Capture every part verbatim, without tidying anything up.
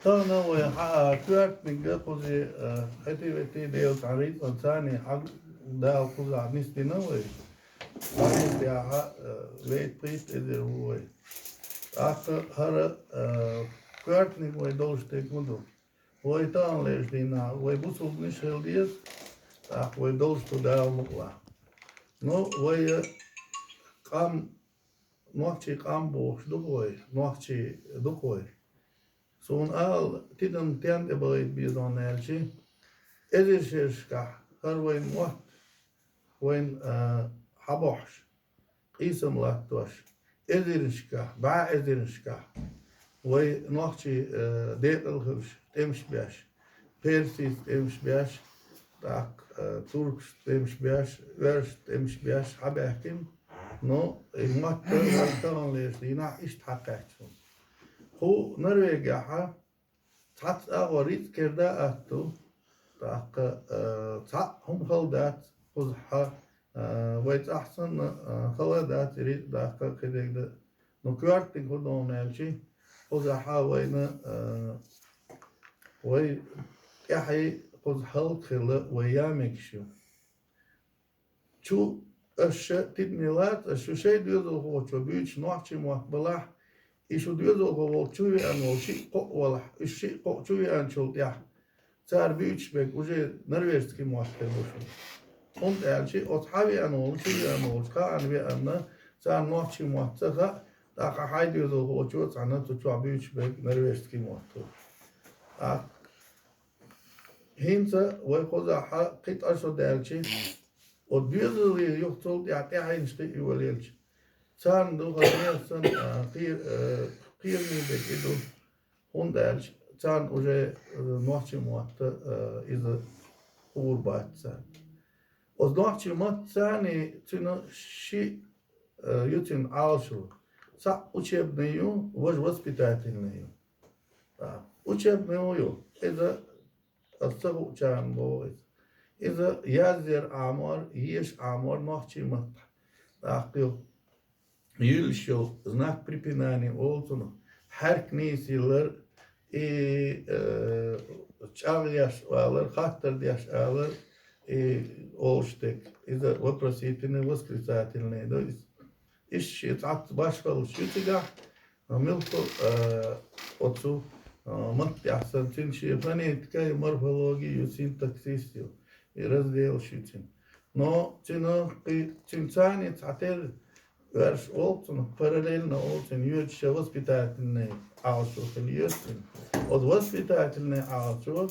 Тахана вай хьа коьртаниг кхузе, э, хӀетий-ветий Дела цхьан рицкъан царний хьаг Дала кхузахь нисдина вай. Цхьа нисдехьа, э, вейта-пхийтта эзар ву вай. ТӀаккха хӀара, э, коьртаниг вай долуш дерг хӀун ду? Вай таханлерчу дийнахь, вай бусулбанаш хила деза, тӀаккха вай долуш ду Дала мукъалахь. Ну, вай, э, къам, нохчий къам бохуш ду-кх вай, нохчий ду-кх вай. Суна ала, тидам тен тӀе бахийта безам аьлча, эзар шерашкахь хӀара вайн мотт, вайн, а, хьабохьуш, къийсам латтош, эзарнашкахь, бӀе эзарнашкахь, вай нохчий, а, декъала хилча, тӀемаш беш, персица тӀемаш беш, тӀаккха, а, туркашца тӀемаш беш, оьрсашца тӀемаш беш, хьабаьхкина, но и мотт вай таханлерчу дийнахь иштта хьакхаьчна. Кху Норвегехьа цхьацца агӀор рицкъ керда а атта ду, тӀаккха, а, цхьаъ хӀума хала дац, кхузахьа, а, вай цӀахь санна, а, хала а дац и рицкъ даккха а кхидерг дан. Ну, коьртаниг хӀун ду аьлча, кхузахьа вайна, а, вай тӀаьхье кхуза хӀаллакьхила вай ян мегаш ю. Чу аш ша тидаме лаца, аш шу шайн доьзалхочо буьйцуш нохчийн мотт балахь, и шу доьзалхо волчу чу веана волу шиъ-кхоъ валахь, уьш шиъ-кхоъ чу веанчул тӀаьхьа цара буьйцуш берг уже норвежский мотт хир бу шуна. ХӀунда аьлча оцу хьан веана волу, чу веана волчу хаана веанна, царна нохчийн мотт ца хаьа, тӀаккха хьайн доьзалхочо цхьаьна цу чохь буьйцуш берг норвежский мотт ву. ТӀаккха ХӀинца вай кхузахьа кхин тӀе шо даьлча, оцу доьзале юха цул тӀаьхьа тӀаьхьенаш кхин а йолаелча, царна ду хаза санна, а, кхера-, а, кхераме дерг и ду, хӀунда аьлча царна уже, а, нохчийн мотт, а, иза хуур бац царна. Оцу нохчийн маттаца царна цуьнан ши, а, ю цуьнан Ӏалашо. Цхьаъ учебный ю, важа воспитательный ю. А, учебный ю, иза аса ца хуучарна боху иза. Иза язъяр Ӏамор, еша Ӏамор нохчийн маттахь. ТӀаккха ю, юьллуш йолу знак препинания олу цунах, хьаьрк нийса йиллар, и, э, чӀагӀъеш алар, хаттар деш алар, и олуш дерг. Иза вопросительный, восклицательный ду иза. Иштта шен цхьацца башхаллаш ю цигахь, а, муьлхха, а, оцу, а, маттехь санна, цуьнан шен фонетика ю, морфология ю, синтаксис ю, и разделаш ю цуьнан. Но цуьнан кхин, цуьнан царна цхьатерра оьрсаша олу цунах, параллельно олу цуьнан, йоьдуш шен воспитательный Ӏалашо хила еза цуьнан. Оцу воспитательный Ӏалашо,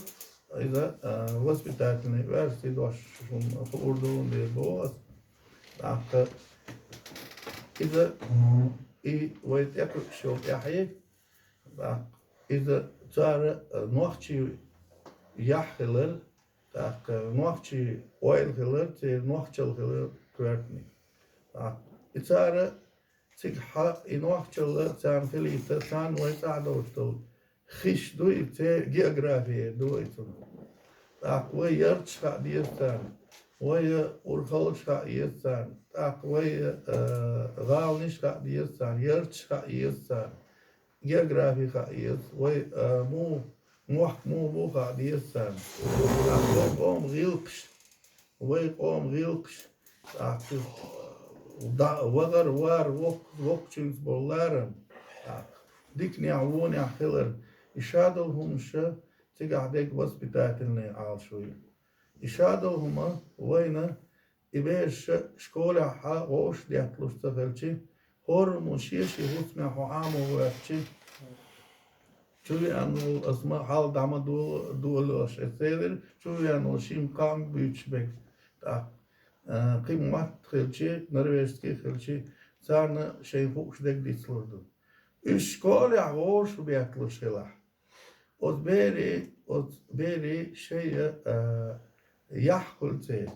иза, а, воспитательный оьрсийн дош хӀума хуур ду хӀума бер боху аса. ТӀаккха иза, и вай тӀекхуьуш йолу тӀаьхье, тӀаккха иза цара, а, нохчийн яхь хилар, тӀаккха нохчийн ойла хилар, церан нохчалла хилар коьртаниг. ТӀаккха и цара цигахьа и нохчалла царна хилийта, царна вай цӀахь долуш долу хиш ду и, церан география ду и цунах. ТӀаккха вай ярташ хаа деза царна, вай урхаллаш хаа еза царна, тӀаккха вай, а, гӀаланаш хаа деза царна, ярташ хаа еза царна, география хаа еза, вай, а, муха, мохк муха бу хаа деза царна. ТӀаккха вай къоман гӀиллакхаш, вай къоман гӀиллакхаш, тӀаккха, да-, вахар, вар, вокх-, воккхачуьнца болу ларам, тӀаккха диканехь, вонехь хилар, и шадолу хӀуманаш цигахь дерг воспитательный Ӏалашо ю. И шадолу хӀума вайна, и бераш школехь вовшах детталуш ца хилча, хӀораммо шен-шен хӀусамехь хьо Ӏамо гӀоьртича, чу веана волу, аса ма хьал дӀа ма до-, долуш, аса элира, чу веана волу шимма къам буьйцуш берг. ТӀаккха, а, кхин мотт хилча, норвежский хилча, царна шайн хууш дерг дицлур ду. Уьш школехь вовшах бетталуш хилахь, оцу берийн, оцу берийн шайн, а, яхь хуьлу церан.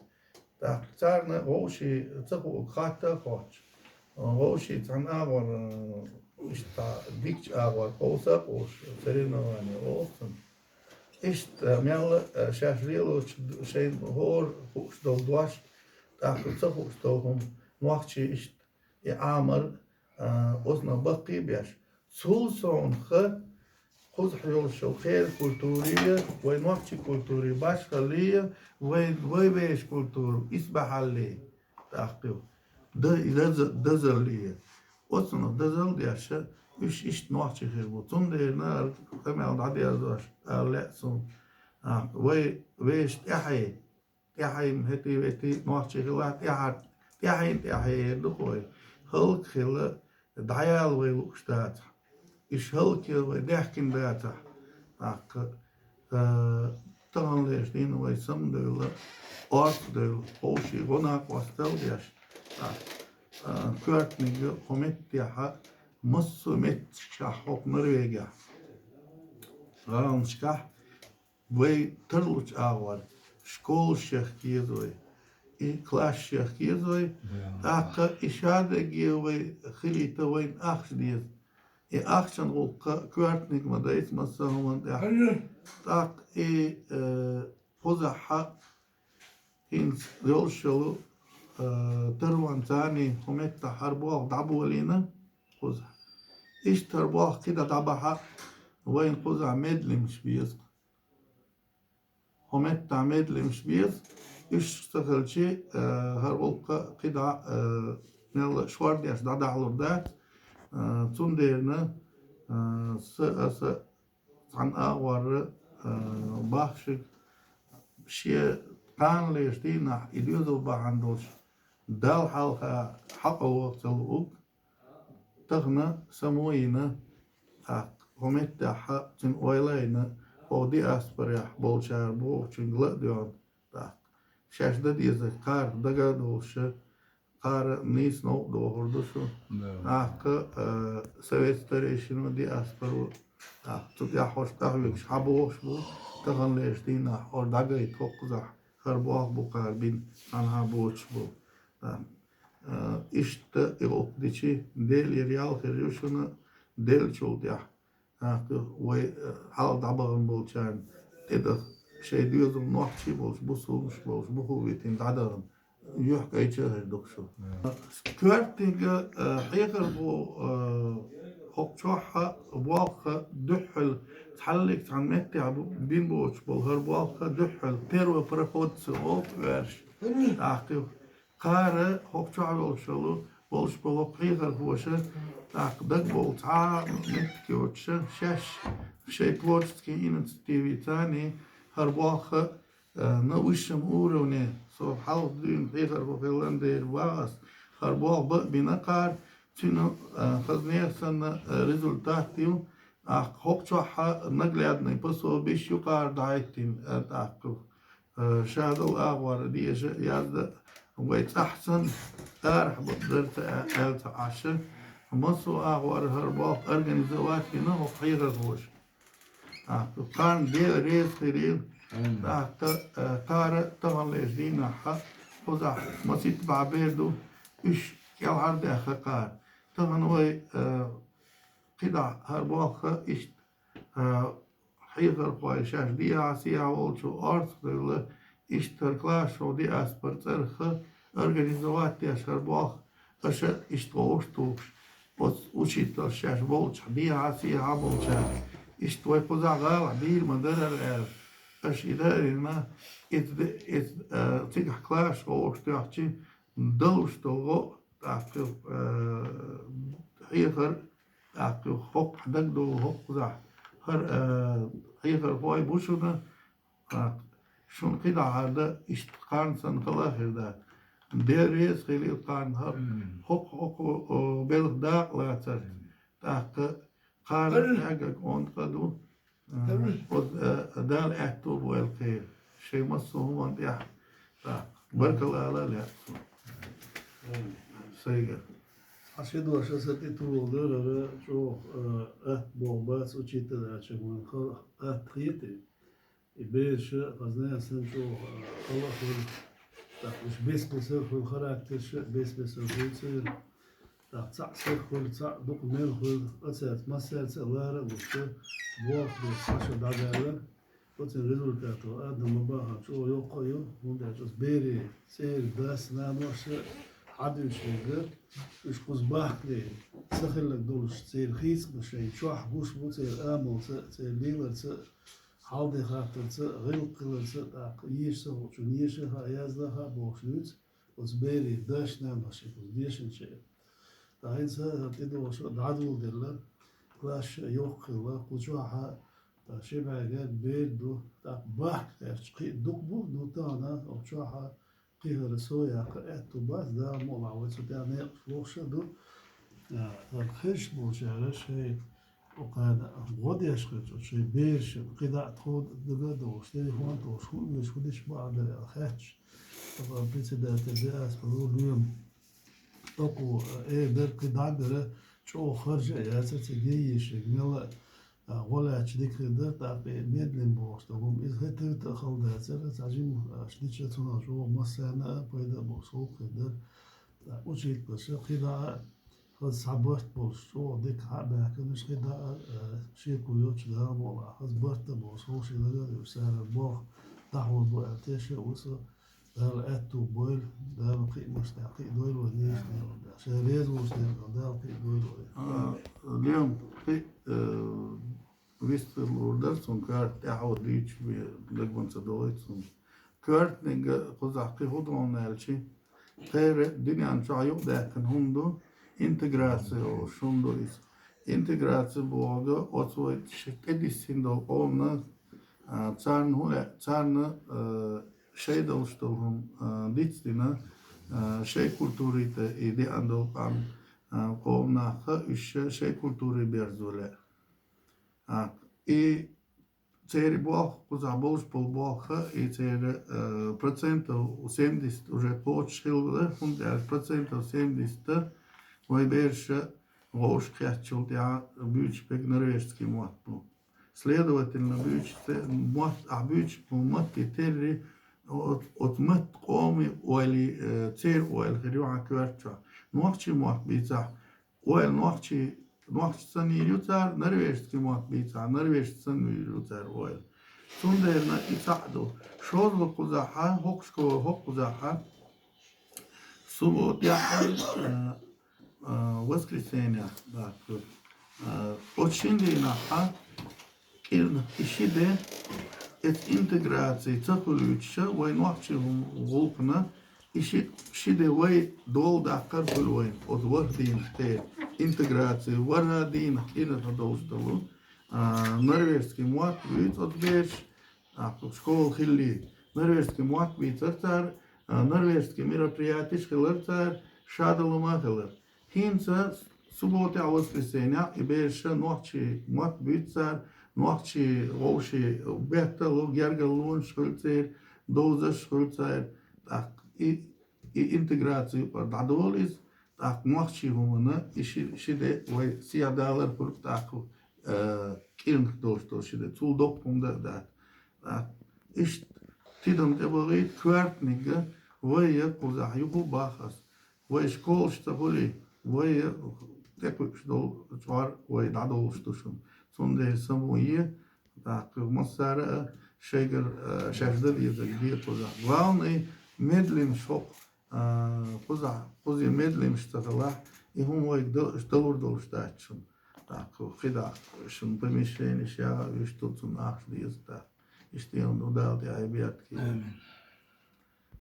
ТӀаккха царна вовшийн ца хуург хатта а хоттуш, вовшийн цхьана агӀор, иштта дикачу агӀор къовса а къовсуш, соревнование олу цунах. Иштта мелла а шаьш лелочу шайна хӀора хууш долу дош, тӀаккха ца хууш долу хӀума нохчийн иштта и Ӏамар, а, оцунах баккхий а беш. Цул совнаха кхузахь йолуш йолу кхеран культурий, вай нохчийн культурий башхаллий, вай, вай вешан культура исбаьхьаллий, тӀаккха ю. Д-, даза-, дазаллий. Оцунах дазалла деш, уьш иштта нохчий хир бу. Цундела ара къамел дӀадерзош ала лаьа суна. А, вай вешан тӀаьхье, тӀаьхье хӀетий-ветий нохчий хилахь, тӀаьхьа, тӀаьхье, тӀаьхье эр ду-кх вай. ХӀаллакьхила дӀаяла вай лууш дацахь. Уьш хӀаллакьхила вай даьхкина дацахь. ТӀаккха, а, таханлерчу дийнахь вай самадевлла, орцадевлла, ховший гӀо-накъосталла деш, тӀаккха, а, коьртаниг хӀокху меттехь, массо а меттигашкахь хӀокху Норвегехь, гӀаланашкахь, вай тарлучу агӀор, школашкахь еза вай, и классашкахь еза вай, тӀаккха и шадерриге вай хилийта вайна ахча деза. И ахчанан гӀуллакх коьртаниг ма дайца массо а хӀуманна тӀехь. ТӀаккха и, э, кхузахь хӀинца йолуш йолу, э, тарван царний хӀокху меттехь хӀара болх дӀаболийна кхузахь. Иштта хӀара болх кхидӀа дӀабахьа вайна кхузахь медлимаш беза. ХӀокху меттехь медлимаш беза, уьш ца хилча, э, хӀара гӀуллакх кхидӀа, э, мелла шордеш дӀадахьалур дац. Э, цундела, э, са, аса цхьана агӀор, э, бахшиг шен кханалерчу дийнахь и доьзал бахьана долуш Далла хьалха хьакъ ваха ца луург, тахана само йина, тӀаккха хӀокху меттехь цуьнан ойла а йина, хӀокху диаспорехь болчара бохучуьнга ла а доьгӀна, тӀаккха шаьш дан дезарг кхарах дага а долуш, кхара нийса новкъа дохур ду шу. Да. ТӀаккха, а, совет старейшино, диаспоро, тӀаккха цу тӀехь хӀорш къахьоьгуш хьан бохуш бу, таханлерчу дийнахь хӀора дӀагайта хӀокхузахь хӀара болх бу кхара бина, цхьанхьа боцуш бу. Да. А, иштта и гӀуллакх дичи, Делера ял хир ю шуна, деллачул тӀехь, тӀаккха вай, а, хьалха дӀабахана болчарна тӀедаха, шайн доьзал нохчий болуш, бусулбанаш болуш, буху витина дӀадахана, юьхькӀайча а хир ду-кх шу. Коьртаниг, а, хьехархо, а, хӀокху чохь болх дуьххьал цхьаллиг цхьана меттехь бу-, бина боцуш болу хӀара болх дуьххьал первопроходцы олу-кх оьрсаша. ТӀаккха кхара хӀокху чохь йолуш йолу, болуш болу хьехархоша, тӀаккха дагабовла цхьа а меттиг йоцуша, шаьш шайн творческий инициативица царний хӀара болх, э, на высшем уровне, со хьалха дуьйна хьехархо хилла дера ваха ас, хӀара болх бан а бина кхара, цуьнан, э, хазне а санна, э, результат ю, тӀаккха хӀокху чохь наглядный пособиш ю кхара дӀахӀиттина, э, тӀаккха. Э, шадолу агӀор деша, язда, вай цӀахь санна, арахь бакъ дара ца а-, аьлла ца Ӏаш, массо а агӀор хӀара болх организовать бина хӀокху хьехархоша. А, кхарна Дела реза хилийла. Амин. ТӀаккха, э, кхара таханлерчу дийнахь кхузахь масийтта бӀе бер ду, уьш кӀелхьардаьхна кхара. Тахана вай, э, кхидӀа хӀара болх иштта, а, хьехархой шаьш дехьа-сехьа волчу орцах девлла, иштта хӀара класс шо диаспора цӀарах организовать деш хӀара болх, аша иштта вовшах тухуш, оцу учитель шаьш болчохь дехьа-сехьа болчара, иштта вай кхузахь гӀалахь дийр ма дара аьлла, аша и дарина, иза де-, иза, а, цигахь класс шо вовшах тоьхчи, далуш долу гӀо, тӀаккха, а, хьехар, тӀаккха хӀокху дагадогӀу хӀокхузахь, хӀара, а, хьехархой бу шуна, тӀаккха шуна кхидӀа хӀара дан иштта кхарна санна хала а хир дац. Дела реза хилийла кхарна хӀара, хӀокху, хӀокху, о, белхан дакъа лацар. ТӀаккха кхара хьегаг онда къа ду. Оцу, э, Дала аьтту а бойла кхеран. Шайн массо а хӀуманна тӀехь, тӀаккха, баркалла ала а лаьа суна. Сайга. Цхьа ши дош аса тӀетухула дара, хӀара чӀогӀа, э, атта болх бац, учитель аьлча вайн хала атта хета. И бераш хазна а санна чӀогӀа, э, хала а хуьлу. ТӀаккха уьш бес-бесара хуьлу, характерш а бес-бесара хуьлу церан. ТӀаккха цхьаъ сиха хуьлу, цхьаъ дукха мел хуьлу, оцаьрца массаьрца а лара а луш, болх беш цхьа шо дӀадаьлла. Оцу результато адам ма баххара чӀогӀа йоккха а ю, хӀунда аьлча оцу берийн цӀеран дас-наноша Ӏадуьйшинга уьш кхуза бахкале, ца хилларг долуш, церан хийцамаш шайн чохь гуш бу, церан амалца, церан леларца, хьал-де хаттарца, гӀиллакх хиларца, тӀаккха еша ца хуучунна еша а хаьа, яздан а хаьа бохуш дуьйцу оцу берийн дашна-наношна кхуза дешначеран. ТӀаккха хӀинца тӀедогӀуш а дӀадоладелла, класс а йоккха хилла, кху чохь а, тӀаккха ши бӀе гергга бер ду, тӀаккха бахка гӀерташ кхин а дукха бу, ну тахана оцу чохь а кхин хӀара со яккха аьтту бац, Дала мукъалахь вай цу тӀехь некъаш вохуш а ду. А, тхан хезаш болчара шайн кхана гӀо деш хилча, шайн берашна кхидӀа а тхуна дага а дохуш, телефон а тухуш, хӀун оьшу, хӀун деш бахьана дара аьлла хаьтташ. Тхан председатель Беаспа ву Лема. Оцо, э, эр дара, кхидӀа а дара, чӀогӀа харжа а яцара, цига ешарг мелла а, а, гӀо лаьтташ дика хир дара, тӀаккха и медленно бохуш долу хӀума, иза хӀетта-хӀетта а хала дацара, цхьа жима, а, аш дича цунах чӀогӀа массарна а пайда а болуш гӀуллакх хир дара. ТӀаккха учительша кхидӀа а, хаза цхьа барт болуш, чӀогӀа дика хьа а баьхкинарш, кхидӀа а, а, шеко йоцуш Дала мукъалахь, хаза барт а болуш, ховшалла а йолуш, цара болх дӀахьур бу аьлла тешна а ву со. Дала аьтту бойла, Дала кхиамаш тӀехь кхиадойла вай, нийса дела. Шайн реза волчу дела, Дала кхиадойла вай. А, Лем, кхин, э, вистхила луур дара, цунна коьрта тӀаьхьо дуьйцуш бен дагман ца долуьйту цунна. Коьртаниг кхузахь кхин хӀун ду аьлча, тхайра дуьнен чохь юкъадаьккхина хӀума ду, интеграци олуш хӀума ду иза. Интеграци бохург оцу вай ши тӀедиссина долу къомана, а, царна хӀун лаьа, царна, а, шайн долуш долу хӀума, а, дицдина, а, шайн культури тӀе и деана долу къам, а, къоман нах а, уьш шайн культури берзо лаьа. А, и церан болх, кхузахь болуш болу болх а, и церан, а, процентов семьдесят уже кхочуш хилла, хӀунда аьлча процентов семьдесят а вайн бераша вовшах кхеттачул тӀаьхьа буьйцуш берг норвежский мотт бу. Следовательно, буьйцуш ца-, мотт, ахь буьйцуш болу матте терри, оц-, оцу матта къоман ойла, э, церан ойла хир ю хьан коьрта чохь. Нохчийн мотт бийцахь, ойла нохчий, нохчий санна йийр ю цара, норвежский мотт бийцахь, норвежций санна йийр ю цара ойла. Цундела и цхьаъ ду. ШозлагӀа кхузахь, хӀокху школа, хӀокху кхузахь, субботехь, э, э, воскресенье, да, э, оцу шина дийнахь, кӀирнах и ши де, эца интеграци ца хуьлуьйтуша, вай нохчийн гӀуллакхна, и ши, ши де вай дола даккхар хуьлу вайн, оцу ворхӀ дийнах тӀе интеграци, ворхӀ дийнах кӀирнах долуш долу, а, норвежский мотт вуьйцу оцу бераш, а, школа хилли, норвежский мотт бийцара цара, а, норвежский мероприятиш хилара цара, шадолу ма хилара. ХӀинца субботехь, воскресеньехь и бераша нохчийн мотт буьйцу цара, нохчийн вовшийн бетталу, гергарлонаш хуьлу церан, довзаш хуьлу церан. ТӀаккха и, и интеграци юкъара дӀадолу иза, тӀаккха нохчийн хӀуманна и ши, ши де вай сехьадалар хуьлу тӀаккха, э, кӀирнах долуш долу ши де. Цул доккха хӀума дан а дац. ТӀаккха иштта тидам тӀебахийта коьртаниг а, вай а кхузахь юха а боху ас. Вай школаш ца хуьлий, вай тӀекхуьуш долу чкъор вай дӀадолуш ду шуна. Цундела самуе, тӀаккха массара а шайгара, а, шаьш дан дезарг де кхузахь. Главное, медлимаш хӀокху, а, кхузахь, кхузахь медлимаш ца хилахь, и хӀума вайга дал-, далур долуш дац шуна. ТӀаккха кхидӀа шуна помещениш яха, уьш ду, цунна ахча деза тӀаккха. Иштта ду, Дала тӀе айбетта. Амин.